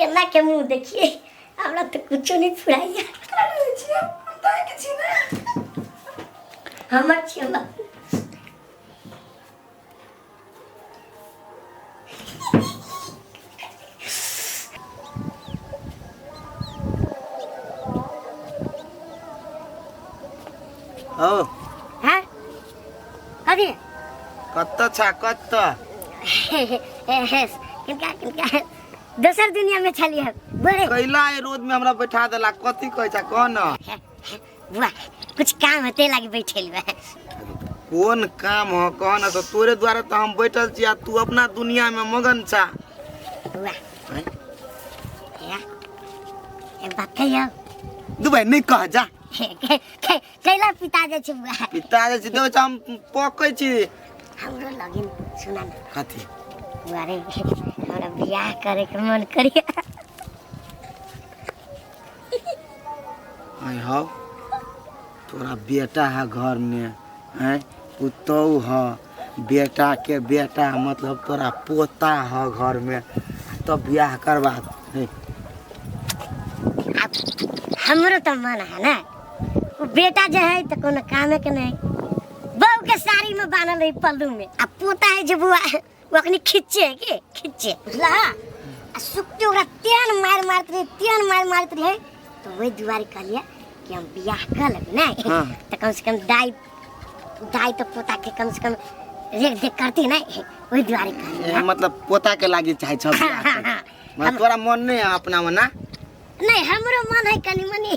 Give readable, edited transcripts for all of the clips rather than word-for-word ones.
केना के मुंह देखिए, हमरा तो कुछो नहीं फुराइया। हमर छियै बाबू। हो। हाँ, अभी। कत्त छा कत्त? किनका किनका दोसर दुनिया में छलिए बोले। कैला ए रोज में हमरा बैठा देला, कथी कहै छा कह न। बुआ कुछ काम होते लागी बैठेल बा। कोन काम हो कह न, तो तोरे द्वारा तो हम बैठल छी आ तू अपना दुनिया में मगन छा। बुआ या एक बात कहियो। दू भाई नहीं कह जा। कैला पिता जाइ छै बुआ? पिता जाइ छै देखै हम पकै छी। हमरो लगिन सुना न। कथी? बुआ रे हमरा बियाह करे के मन करिया। आइ हौ तोरा बेटा है घर में, हैं पुतहु है, बेटा के बेटा मतलब तोरा पोता है घर में, तब बियाह करबा। अब हमरो तो मन है ना, वो बेटा जो है तो कोनो कामे के नहीं, बहू के साड़ी में बान्हल है पल्लू में, आ पोता है जो बुआ वो अखनी खिच्चे है के खिच्चे बुझला। आ सुक्ति ओकरा तेहन मार मारत रहे, तेहन मार मारत रहे, तो वही दुआरे कहलिए कि हम बियाह कर लेबै ना। हाँ। तो कम से कम दाई दाई तो पोता के कम से कम रेख देख करती ना, वही दुआरे कहलिए। मतलब पोता के लागी चाहे छ बियाह हाँ, हाँ, करे। हाँ। मतलब तोरा मन नहीं है अपना में ना? नहीं हमरो मन है कनी मनी।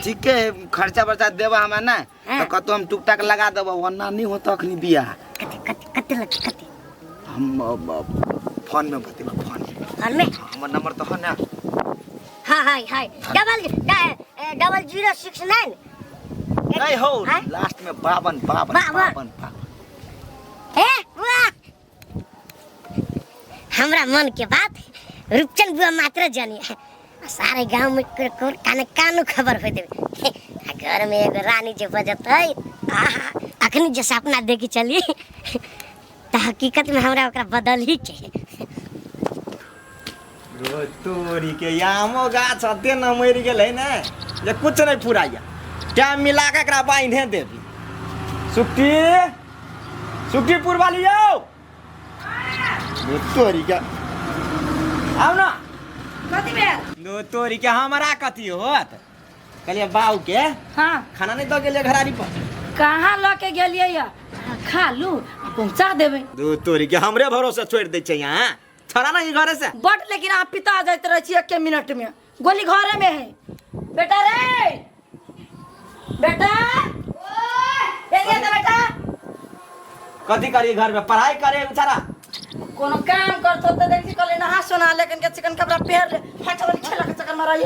ठीक है खर्चा बर्चा देबा हमरा ना। हाँ। तो कतो हम टुक टाक लगा देबा, वरना नहीं होता अखनी बियाह। कते कते कते लग कते? हम फोन में बतेबा, फोन में। फोन में? हमर नंबर तो है ना। हाँ हाँ हाँ डबल डबल 0 6 9। नहीं हो हाँ? लास्ट में 52 52 बावन। 52 52। ए बुआ हमरा मन के बात रूपचंद बुआ मात्र जानी, सारे गांव में कान कानो खबर हो देबे। आ घर में एगो रानी जे बजत है, आहा अखनी जे सपना देखी चली त हकीकत में हमरा ओकरा बदल ही के। रो तोरी के आमो गाछ अते न मरि गेल है ने जे कुछ नहीं फुराइया, टाइम मिला के एकरा बान्हे देबी। सुक्ति सुक्तिपुर वाली यौ तोरी के आउ ना। कथी भेल? दो तोरी के हमरा कथी होत, कहलिए बाऊ के हाँ खाना नहीं दऽ गेलिए घरारी पर। कहाँ लऽ के गेलियै या? खा लू आ पहुँचा देबै। दो तोरी के हमरे भरोसे छोड़ि दै छै यहाँ, छोड़ा ना ई घरे से। बड लेकिन अहाँ पिता जाइत रहै छी एके मिनट में, गोली घरे में है। बेटा रे बेटा एलियै तऽ बेटा। कथी करी घर में पढ़ाई करे बेचारा? कोनो काम करतो तऽ देखी कहले नहा सोना लेकिन के चिकन कपड़ा पहिर ले, फटल खेला के चक्कर में रही।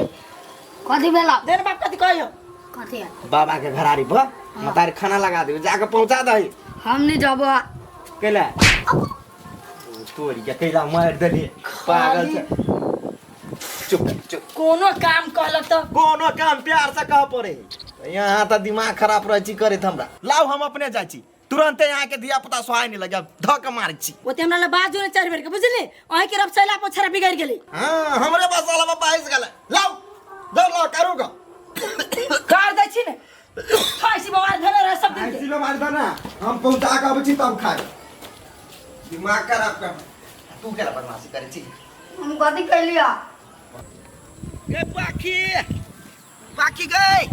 कथी भेला? देन बाप कथी कहियो? कथी है? बाबा के घरारी पर मतारी खाना लगा दे, जाके पहुंचा दही। हम नहीं जाबो। कैला तोरी के कैला मार देली पागल छै। चुप चुप। कोनो काम कहलक तऽ कोनो काम प्यार से कह पड़े, यहाँ तऽ दिमाग खराब रहै छी करैत हमरा। लाउ हम अपने जाइ छी तुरंते, यहाँ के धिया पुता सोहाय नहीं लगे धऽ के मारै छी। ओते हमरा लग बाजू नहीं चारि बेर के बुझली, अहीं के रफसैला पर छड़ा बिगड़ गेली। हाँ हमरे बस वाला बाइस गेलै। लाउ दौड़ लाउ करू ग कर दै छी ने खाइसी बीमार भेले रहे सब दिन के। खाइसी बीमार था ना, हम पहुंचा के अबै छी तब खाय। दिमाग खराब कर तू केना बदमाशी करै छी? हम कथी कैलिया? ए पाखी पाखी गई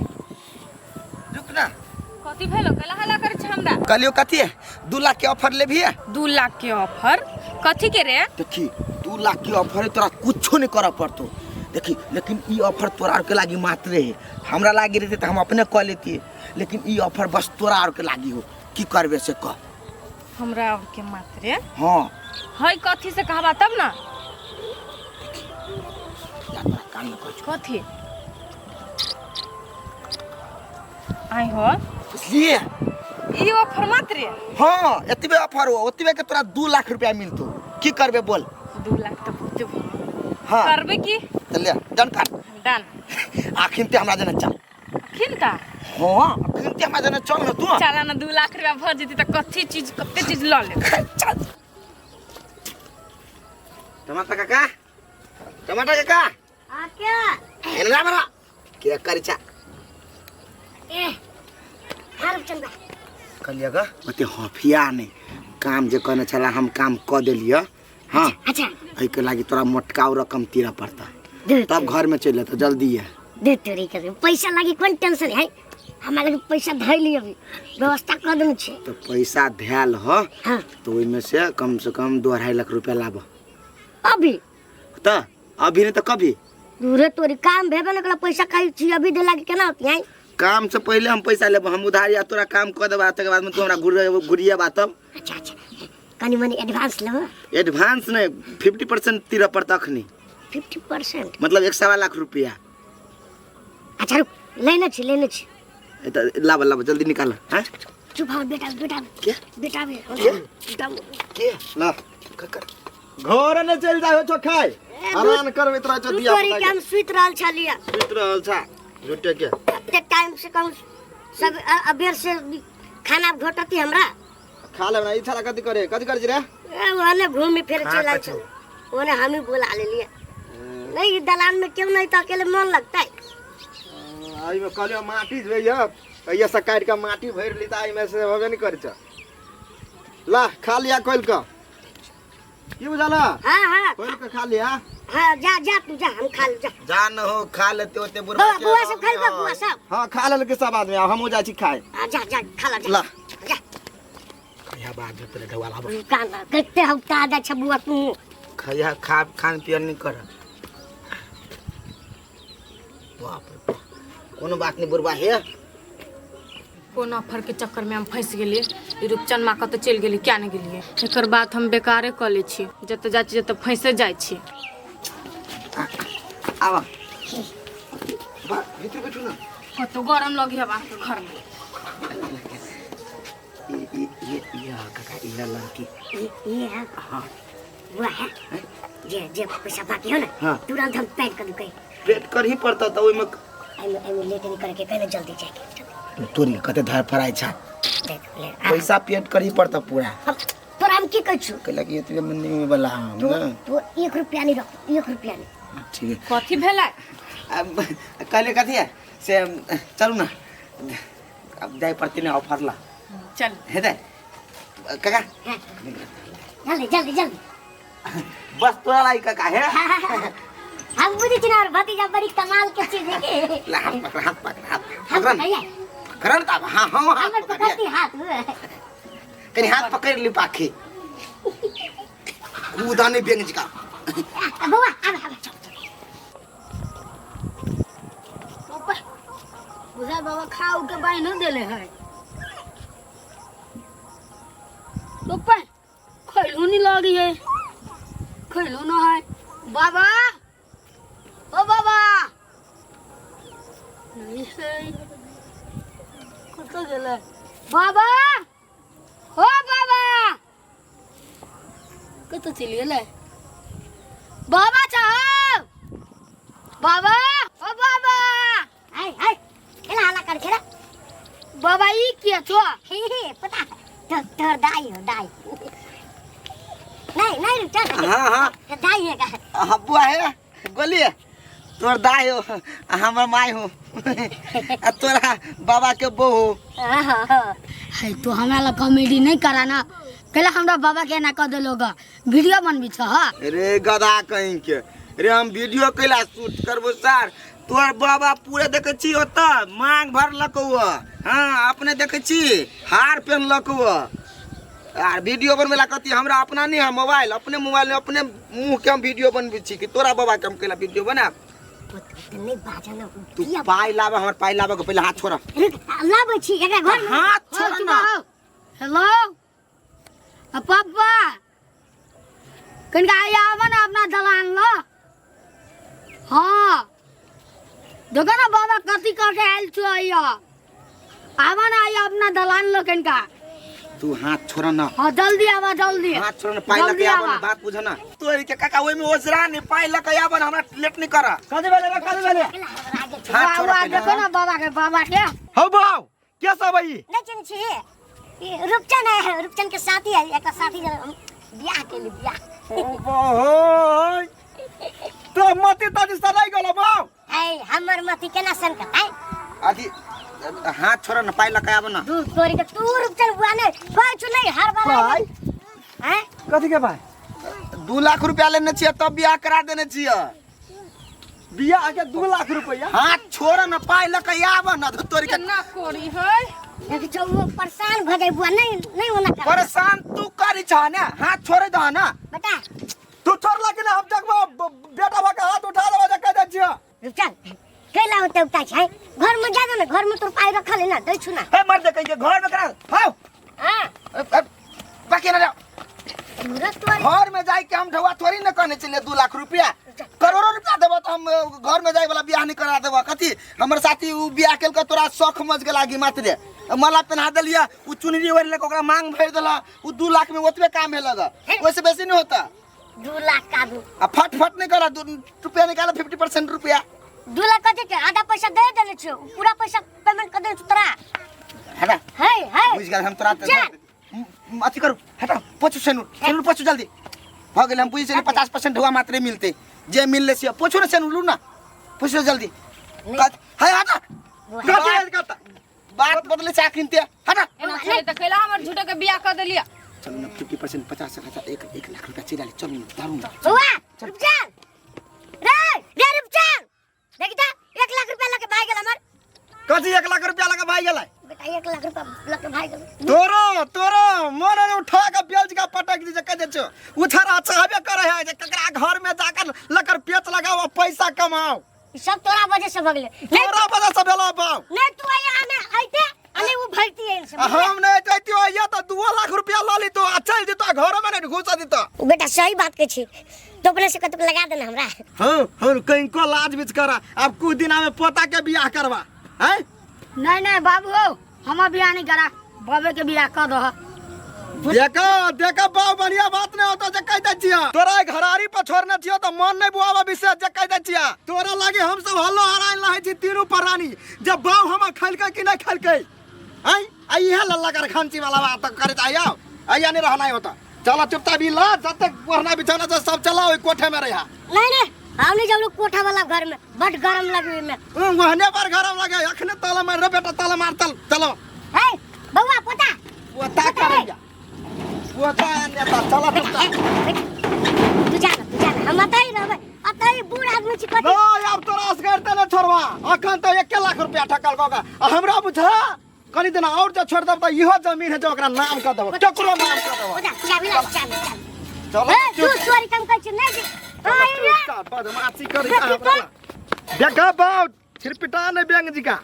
रुक ना। कथी भेलो कैला हल्ला करै छै हमरा? कहलियो कथी है 2 लाख के ऑफर लेबही? 2 लाख के ऑफर कथी के रे? देखी 2 लाख के ऑफर है, तोरा कुछो नहीं करऽ पड़तो। देखी लेकिन ई ऑफर तोरा आर के लागी मात्र है, हमरा लागी रहते तो हम अपने कह लेती, लेकिन ई ऑफर बस तोरा आर के लागी हो। की करबे से कह। हमरा और के मात्रे? हाँ। है कथी से कहबा तब ना। जा तोरा कान में कहै छौ। कथी? आइ हो इसलिए ई ऑफर मात्रे? हाँ एतबे ऑफर हो, ओतबे के तोरा 2 लाख रुपया मिलतो। की करबे बोल? 2 लाख तो बहुते भेल। हाँ। करबे की? तो ले डन कर। डन। आखिन ते हमरा जने चल। अखिन ता? हाँ अखिन ते हमरा जने चल ना तू। चला ना 2 लाख रुपया भ जेती त कथी चीज कते चीज ल लेब। चल। टमाटर काका टमाटर काका आ क्या एना बरा के करी छा ए हाँ रुपचन बा कहलिए गा ओते हफिया नहीं काम जे कहने छला हम काम क देलिए। हाँ अच्छा एहिके लागि तोरा मोटकाउ रकम तीरा पड़ता तब घर में चल तो जल्दी है। दे तोरी के पैसा लागी कोन टेंशन है हमरा लगे पैसा धइ लियो अभी व्यवस्था कर देने छी। तो पैसा धैल हो। हाँ। तो ओइमे से कम 2-2.5 लाख रुपया लाब अभी त अभी नहीं तो कभी दूरे तोरी काम भेबे न कला पैसा खाइ छी अभी दे लागी केना होती है। काम से पहले हम पैसा लेब हम उधार या तोरा काम कर देब तकर बाद में तू हमरा गुड़िया बातब। अच्छा अच्छा कनी मनी एडवांस लेब। एडवांस नहीं 50% तीरा पड़ता अखनी। 50% मतलब 1.25 लाख रुपया। अच्छा रुक लेने छी लेने छी लाब लाब जल्दी निकाल। हां चुप हो बेटा बेटा के बेटा के के ला कर घर ने चल जाओ चोखाई आराम करबे तोरा जो दिया तोरी के हम सुत रहल छलिया सुत रहल छा झूठे के कते टाइम से कम सब अबेर से खाना घोटती हमरा खा लेब ना ई छला कथि करे कथि करे रे ए ओने घूमी फिर चल आइ छल ओने हम ही बुला लेलिए नहीं दलान में क्यों नहीं तो अकेले मन लगता है। आई में कहलियो माटी जे ये से काट के माटी भरि ली त आई में से होबे नहीं करे छ। ला खा लिया कोइल का की बुझाला। हां हां कोइल के खा लिया। हां जा जा तू जा हम खा ले जा जा न हो खा लेते होते बुढ़वा बुआ सब खा ले बुआ सब। हां खा लेल के सब आदमी हम हो जा छी खाए। हां जा जा खा ला जा ला जा खैया बाद में तोरे ढवा लाब कान कते हम ताजा छ बुआ तू खैया खा खान पियन नहीं कर। बाप रे बाप कोनो बात नहीं बुढ़वा हे कोन ऑफर के चक्कर में हम फंस गेलिए ई रूपचन माँ कतऽ चलि गेली क्या नहीं गेलिए एकर बात हम बेकारे कऽ लै छी जतऽ जाइ छी जतऽ फंसे जाइ छी। आवा बा भीतर बैठू ना कतौ गरम लगी हवा घर में। ये ये ये काका ये लड़की ये है। हां बुआ है जे जे पैसा बाकी हो ना। हाँ। तुरंत हम पेड कर दूं पेड कर ही पड़ता तो ओइ में एमे लेट नहीं करके कहने जल्दी जाके तोरी कते धर फराइ छा देख ले पैसा पेड कर ही पड़ता पूरा। तोरा हम की कहै छु कहला कि एतबे मनी वाला हम ना तो 1 रुपया नहीं रख 1 रुपया नहीं। ठीक है कथी भेलै अब कहले कथी है से चलू ना अब जाय पड़ती ना ऑफर ला चल हे दे काका जल्दी जल्दी जल्दी बस तोरा लाई काका है हम बुझी छी ना भतीजा बड़ी कमाल के चीज है के ला हाथ पकड़ हाथ पकड़ हाथ हम पकड़ भैया पकड़ तब हां हां हाथ हमर पकड़ती हाथ कनी हाथ पकड़ ली पाखी कूदा नहीं बेंग जी का बउआ आब आब पापा बुझा बाबा खाऊ के बाइन देले है पापा खैलू नहीं लगी है खैलू ना है बाबा ओ बाबा नहीं है कत गेलै बाबा ओ बाबा कत चलि गेलै बाबा चाहो बाबा ओ बाबा हाय हाय खेला हल्ला कर खेला बाबा ई के छो हे हे पता तो तोर दाई हो दाई नहीं नहीं चल। हां हां दाई है का हां बुआ है गोलिए तोर दाई हो हमर माई हो आ तोरा बाबा के बहू हो। है तो हमरा ला कॉमेडी नहीं कराना कहला हमरा बाबा के ना कह देलोगा वीडियो बनबी छ। हां रे गधा कहीं के रे हम वीडियो कैला शूट करबो सर तोर बाबा पूरे देखे छी ओत मांग भरलक हां अपने देखे छी हार पेनलक आर वीडियो बनबेला कथी हमरा अपना नहीं है मोबाइल अपने मोबाइल में अपने मुंह के हम वीडियो बनबै छी कि तोरा बाबा के हम कैला वीडियो बनाब। नहीं बाजा ना तू पाई लाबा हमर पाई लाबा के पहले हाथ छोड़ लाबै छी एकरा घर में हाथ छोड़ ना। हेलो पापा कनिका आवा ना अपना दलान ल। हाँ देखो ना बाबा कथी करके आयल छो आइया आवा ना आइया अपना दलान ल कनिका तू हाथ छोड़ ना। हाँ जल्दी आवा जल्दी हाथ छोड़ ना पाई लके आवा ना बात बुझ ना तोरी के काका ओइ में ओसरा नहीं पाई लके आवा ना हमरा लेट नहीं कर कथी भेलै रे कथी भेलै हाथ छोड़ देखो ना बाबा के हौ बाऊ के सब है ई नहीं चिन्ह छी ई रूपचन है रूपचन के साथी है एक साथी हम बियाह के लिए बियाह ओ बहो तो तोरा मती ताजी सराई गेलो बाऊ। है हमर मती केना सनकतै? अथी हाथ छोड़ न पाई लका आब न। दू तोरी के तू रूपचन बुआ ने कहै छु नहीं हर बार पाई हैं कथी के पाई? 2 लाख रुपया लेने छियै तब बियाह करा देने छियै। बियाह के 2 लाख रुपया? हाथ छोड़ न पाई लका आब न तोरी के केना कोरी है देख जो वो परेशान भ जाय बुआ नहीं नहीं होना कर। परेशान तू करी छ ने हाथ छोड़े दह ना बेटा तू छोड़ला कि ना हम देखबो बेटा भा के हाथ उठा देबो जे कह दै छियै। रूपचन कैला होते उठा छै घर में जा ना घर में तोर पाई रखल है ना दै छु ना। हे मर दे कहिके घर में करा हाउ हां बाकी ना जाओ घर में जाई के हम ढौआ थोड़ी न कहने चलिए 2 लाख रुपया करोड़ों रुपया देबो तो हम घर में जाए वाला बियाह नहीं करा देबो। कथी हमर साथी उ बियाह केलक तोरा शौक मच गेला गी मात्रे माला पहना देलिया उ चुनरी ओढ़ लेके ओकरा मांग भर देला उ 2 लाख में ओतबे काम भेल ग ओइसे बेसी नहीं होता। 2 लाख का दू आ फट फट नहीं करा रुपया निकाल 50% रुपया 2 लाख कथी के आधा पैसा दे देने छियो पूरा पैसा पेमेंट कर देने छु तोरा। हटा है है बुझ गेल हम तोरा अथी करू हटा पोछु सेनुर सेनुर पोछु जल्दी भ गेल हम बुझि छली 50% ढुआ मात्रे मिलते जे मिलले से पोछु न सेनुर लू ना पोछु जल्दी है हटा बात बदले चाक किनते हटा एना छलै त कैला हमर झूठो के बियाह कर देलिया। चलू ना 50% 50,000 1 लाख रुपया चलि आले चलू ना दारू ना बउआ रूपचन रे रे रूपचन देखि त 1 लाख रुपया लके भाग गेल हमर। कथी 1 लाख रुपया लके भाग गेलै? बेटा 1 लाख रुपया लके भाग गेल। तोरो तोरो मन उठा के बेल्ज का पटक दी जे कह दे छो उछरा चाहबे करे है जे ककरा घर में जाकर लकर पेच लगाओ पैसा कमाओ। ई सब तोरा वजह से भगले। तोरा वजह से भेलो बाप। नहीं तू आया ना आइते अने वो भगती है इनसे। हम नहीं जाती हो ये तो 2 लाख रुपया ल ली तो चल दितो घर में नहीं घुसा दितो। बेटा सही बात कहै छी तो अपने से कतुक लगा देना हमरा। हां हां कहीं को लाज बिच करा अब कुछ दिन में पोता के बियाह करवा हैं। नहीं नहीं बाबू हो हम बियाह नहीं करा बाबे के बियाह कर दो। देखो देखो बाबू बढ़िया बात नहीं होता जे कह दै छिया तोरा घरारी पर छोड़ने छियो तो मन नहीं बुआबा विशेष जे कह दै छिया तोरा लागे हम सब हल्लो हरायल रहै छी तीनू प्राणी जब बाबू हम खलकै कि नहीं खलकै आई आई इहे लल्ला कर खांची वाला बात करे आयो आया नहीं रहना होता। चलो चुपचाप ई ला जतक ओढ़ना बिछौना से सब चला ओइ कोठे में रहा। नहीं नहीं हम नहीं जाऊ कोठा वाला घर में बड़ गरम लगे में। ओहने पर गरम लगे अखने ताला मार रे बेटा ताला मार चल चलो। हे बउआ पोता पोता करेगा पोता नेता चला चुपचाप तू जा हम अतई रहबै अतई बूढ़ आदमी छी कथी। नहीं अब तोरा असगर त न छोड़वा अखन त 1 लाख रुपया ठकल गोगा हमरा बुझा कनी दिन और जे छोड़ देब त इहो जमीन है जो ओकरा नाम कर देब केकरो नाम कर देब। ओदा चाबी ला चाबी चलो तू चोरी कम कर छी नहीं चुपचाप बदमाशी करी देखा बाप छिरपिटा नहीं बैंक जी का।